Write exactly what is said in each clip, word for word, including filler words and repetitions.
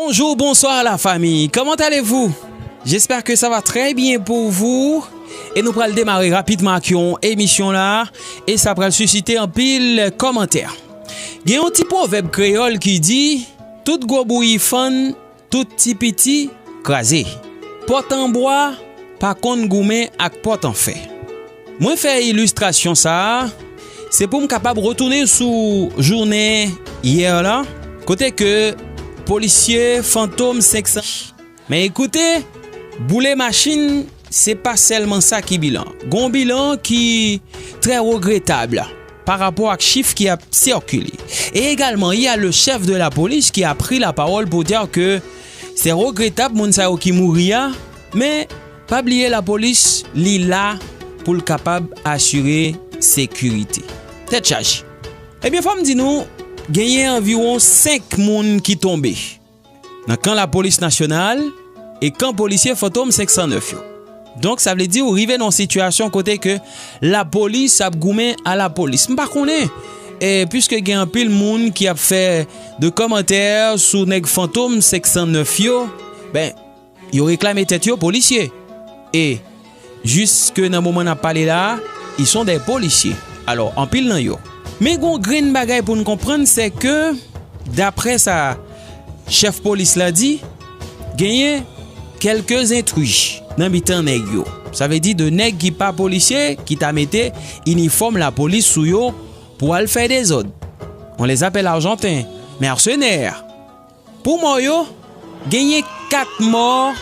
Bonjour, bonsoir la famille. Comment allez-vous? J'espère que ça va très bien pour vous. E nou pral demare rapidman ak yon emisyon la. E sa pral sisite anpil kòmantè. Gen yon ti pwovèb kreyòl ki di, tout gwo bouyi fann, tout ti piti kraze. Pòt an bwa pa konn goumen ak pòt an fè. Mwen fè ilistrasyon sa a, se pou m kapab retounen sou jounen yè la, kote ke polisye Fantom senk san. Men ekoute, boule machin, se pa sèlman sa ki bilan. Gon bilan ki trè regretab pa rapò ak chif ki ap sikile. E egalman, il y a le chef de la police qui a pris la parole pour dire que c'est regrettable moun sa yo ki mouri a, men pa bliye lapolis, li la pou l kapab asire sekirite. Tèt chaje. Ebyen, fò m di nou, genyen anviwon senk moun ki tonbe nan kan lapolis nasyonal e kan polisye Fantom senk san nèf yo. Donk, sa vle di ou rive nan yon sitiyasyon kote ke lapolis ap goumen a lapolis. M pa konnen, e, piske gen anpil moun ki ap fè de kòmantè sou nèg Fantom senk san nèf yo, ben, yo reklame tèt yo polisye. E jiske nan moman n ap pale la a, ils sont des policiers. Alò, anpil nan yo. Men gon grenn bagay pou n konprann, se ke, daprè sa chèf polis la di, genyen kèlke entri nan mitan nèg yo. Sa vle di de nèg ki pa polisye, ki ta mete inifòm lapolis sou yo pou al fè dezòd. On les appelle Argentins, mercenaires. Pou mò yo, genyen kat mò,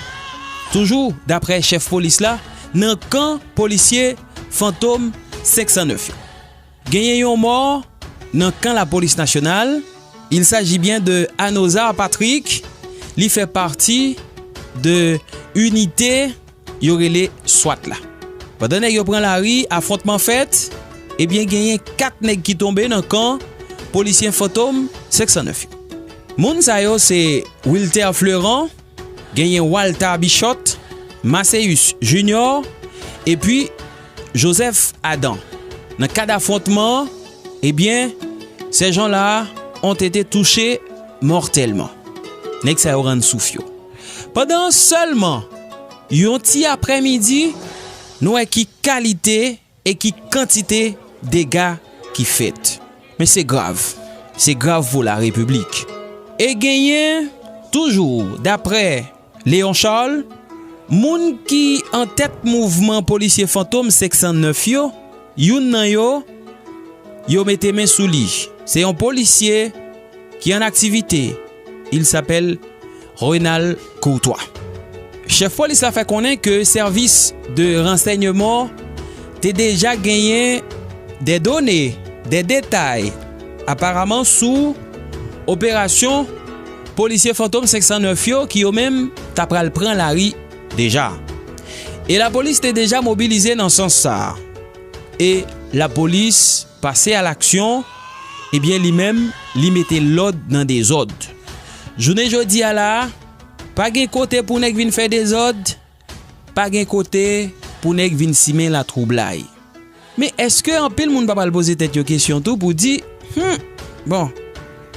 toujou daprè chèf polis la, nan kan polisye Fantom senk san nèf yo. Genyen yon mò nan kan lapolis nasyonal. Il s'agit bien de Anozar Patrick. Li fè pati de inite yo rele swat la. Pandan nèg yo pran lari, afwontman fèt, ebyen genyen kat nèg ki tonbe nan kan polisye Fantom senk san nèf yo. Moun sa yo se Wilter Fleurant, genyen Walter Bichot, Marceus Junior, epi Joseph Adam. Nan kad afwontman an, ebyen, ces gens-là ont été touchés mortellement. Nèg sa yo rann souf yo. Pandan sèlman yon ti aprèmidi, nou wè ki kalite e ki kantite dega ki fèt. Men se grav. Se grav pou larepiblik. E genyen, toujou daprè Léon Charles, moun ki antèt mouvman polisye Fantom senk san nèf yo, youn nan yo, yo mete men sou li. Se yon polisye ki an aktivite. Il s'appelle Renald Courtois. Chèf polis la fè konnen ke sèvis de ransèyman te deja genyen de done, de detay, aparaman sou operasyon polisye Fantom senk san nèf yo ki yo menm ta pral pran lari deja. E lapolis te deja mobilize nan sans sa a. E lapolis pase a laksyon, ebyen li menm, li mete lòd nan dezòd. Jounen jodi a la a, pa gen kote pou nèg vin fè dezòd, pa gen kote pou nèg vin simen latwoublay. Men èske anpil moun pa pral poze tèt yo kesyon tou pou di, hmm, bon,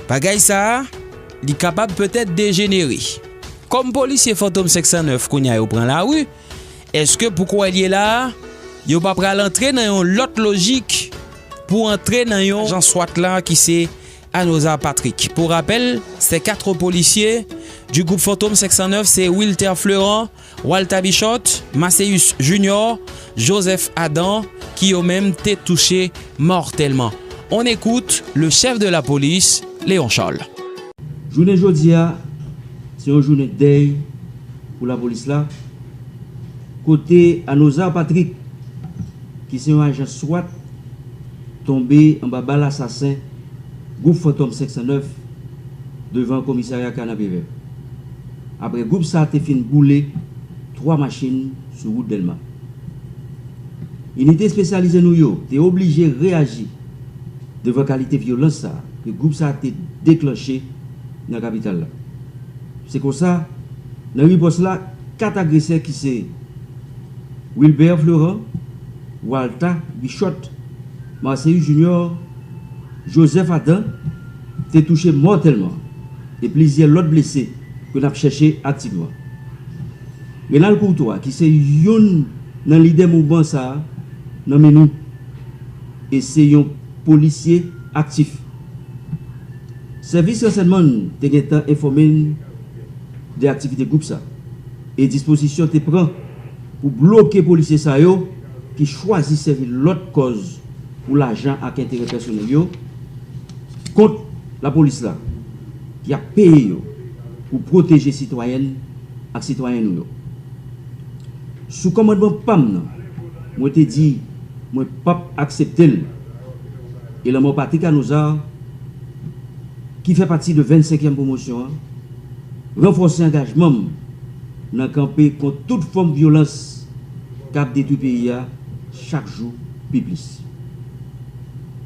bagay sa a, li kapab petèt dejenere. Kòm polisye Fantom senk san nèf kounye a yo pran lari, èske pou kwè l ye la a, yo pa pral antre nan yon lòt lojik pou antre nan yon ajan swat la ki se Anozar Patrick. Pour rappel, ces quatre policiers du groupe Fantom senk san nèf, c'est Wilter Fleurant, Walter Bichot, Marceus Junior, Joseph Adam, ki yo menm te touche mòtèlman. On écoute le chef de la police, Léon Charles. Jounen jodi a, se yon jounen dèy pou lapolis la, kote Anozar Patrick, ki se yon ajan swat, tonbe anba bal asasen gwoup Fantom senk san nèf devan komisarya Kanapevè. Apre gwoup sa a te fin boule twa machin sou wout Dèlma. Inite espesyalize nou yo te oblije reyaji devan kalite vyolans sa a ke gwoup sa a te deklanche nan kapital la. Se konsa, nan ripòs la, kat agresè ki se Wilbert Fleurant, Walter Bichot, Marceus Junior, Joseph Adam te touche mòtèlman e plizyè lòt blese ke n ap chèche aktivman. Renald Courtois, ki se youn nan lidè mouvman sa a, nan men nou, e se yon polisye aktif. Sèvis ransèyman te gentan enfòme n de aktivite gwoup sa, e dispozisyon te pran pou bloke polisye sa yo ki chwazi sèvi lòt kòz pou lajan ak enterè pèsonèl yo kont lapolis la, ki ap peye yo pou pwoteje sitwayèn ak sitwayen nou yo. Sou kòmandman pa m nan, mwen te di mwen p ap aksepte l. E lanmò Patrick Anozar, ki fè pati de vennsenkyèm pwomosyon an, ranfòse angajman m nan kanpe kont tout fòm vyolans k ap detwi peyi a chak jou pi plis.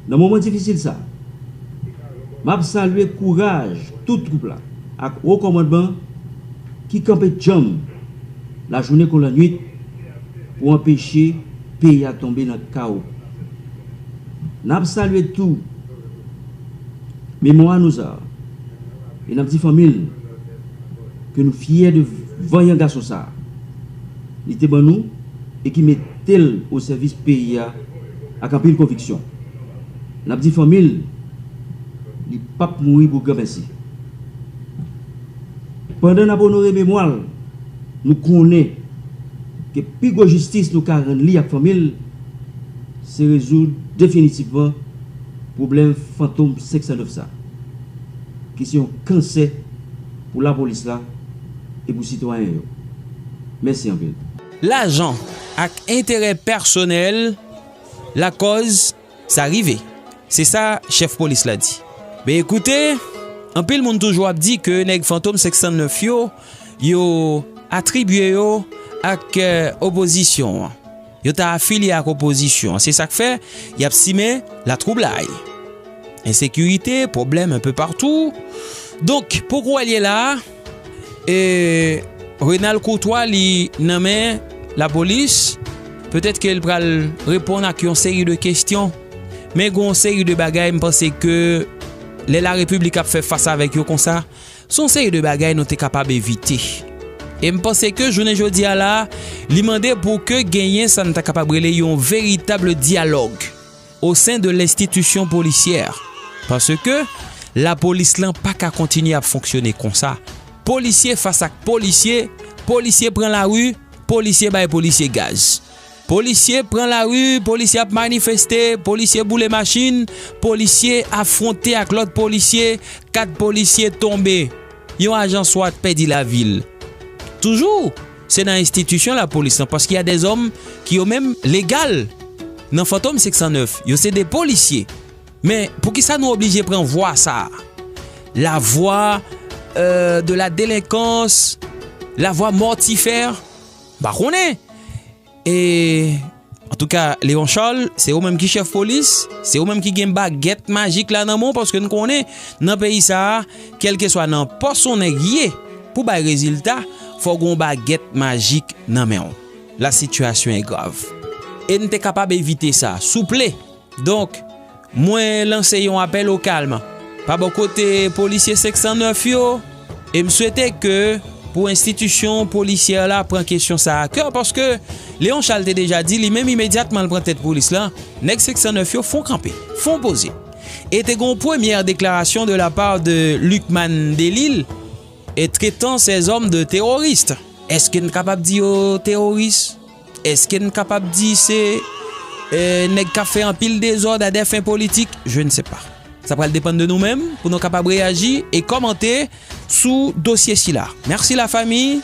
Nan moman difisil sa a, m ap salye kouraj tout twoup la ak wo kòmandman ki kanpe djanm lajounen kon lannwit pou anpeche peyi a tonbe nan kawo. N ap salye tou memwa Anozar e n ap di fanmi l ke nou fyè de vanyan gason sa a li te ban nou e ki mete l o sèvis peyi a ak anpil konviksyon. N ap di fanmi l li p ap mouri pou granmèsi. Pandan n ap onore memwa l, nou konnen ke pi gwo jistis nou ka rann li ak fanmi l, se rezoud definitivman pwoblèm Fantom senk san nèf sa, ki se yon kansè pou lapolis la e pou sitwayen yo. Mèsi anpil. Lajan ak enterè pèsonèl lakòz sa rive. Se sa chèf polis la di. Men ekoute, anpil moun toujou ap di ke nèg Fantom senk san nèf yo, yo atribye yo ak, eh, opozisyon an. Yo ta afilye ak opozisyon an. Se sa k fè y ap simen latwoublay, ensekirite, pwoblèm enpe patou. Donk, pou kwè l ye la a, e, Renald Courtois, li nan men lapolis. Petèt ke l pral reponn ak yon seri de kesyon. Men gen yon seri de bagay, m panse ke lè Larepiblik ap fè fas avèk yo konsa, se yon seri de bagay nou te kapab evite. E m panse ke jounen jodi a la, li mande pou ke genyen sa n ta kapab rele yon veritab dyalòg o sen de lenstitisyon polisyè. Paske lapolis lan pa ka kontinye ap fonksyone konsa. Polisye fas ak polisye, polisye pran lari, polisye bay polisye gaz. Polisye pran lari, polisye ap manifeste, polisye boule machin, polisye afwonte ak lòt polisye, kat polisye tonbe. Yon ajan swat pèdi lavi l. Toujou, se nan enstitisyon lapolis lan, paske y a dèzòm ki yo menm legal. Nan Fantom senk san nèf, yo se de polisye. Men, poukisa nou oblije pran vwa sa a? Lavwa, euh, de la délinquance, lavwa mòtifè? M pa konnen. E, antouka, Léon Charles, se ou menm ki chèf polis, se ou menm ki gen bagèt majik la nan men w, paske n konnen, nan peyi sa a, kèlkeswa nan pòs yon nèg ye, pou bay rezilta, fò w gen yon bagèt majik nan men w. La situation est grave. E n te kapab evite sa, souple. Donk, mwen lanse yon apèl o kalm pa bò kote polisye senk san nèf yo, e m swete ke pou enstitisyon polisyè la pran kesyon sa a a kè, paske Léon Charles te deja di li menm imedyatman l pran tèt polis la, nèg senk san nèf yo fon kanpe, fon poze. E te gen yon premyè deklarasyon de la part de Lucmane Delille, e traitant ces hommes de terroristes. Èske n kapab di yo teworis? Èske n kapab di se, eh, nèg k ap fè anpil dezòd à des fins politiques? Je ne sais pas. Sa pral depann de nou menm pou nou kapab reyaji e kòmante sou dosye sila. Mèsi lafanmi.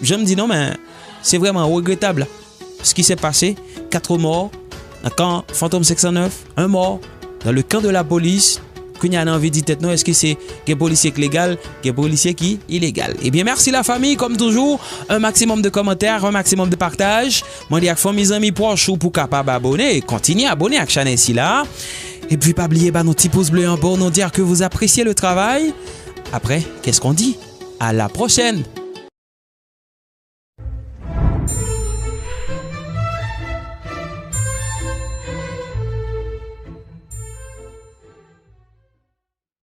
Jan m di non, men se vrèman regretab ce qui s'est passé. Quatre morts dans le camp Fantôme cinq cent neuf, un mort dans le camp de la police. Kounye a n anvi di tèt nou, èske se gen polisye k legal, gen polisye ki ilegal? Ebyen, mèsi lafanmi, kòm toujou, un maximum de commentaires, un maximum de partage. Mande ak fanmi, zanmi, pwòch ou pou kapab abone, kontinye abone ak chanèl sila. Epi pa bliye ba nou ti pous ble an pou nou dire que vous appréciez le travail. Après, qu'est-ce qu'on dit? À la prochaine!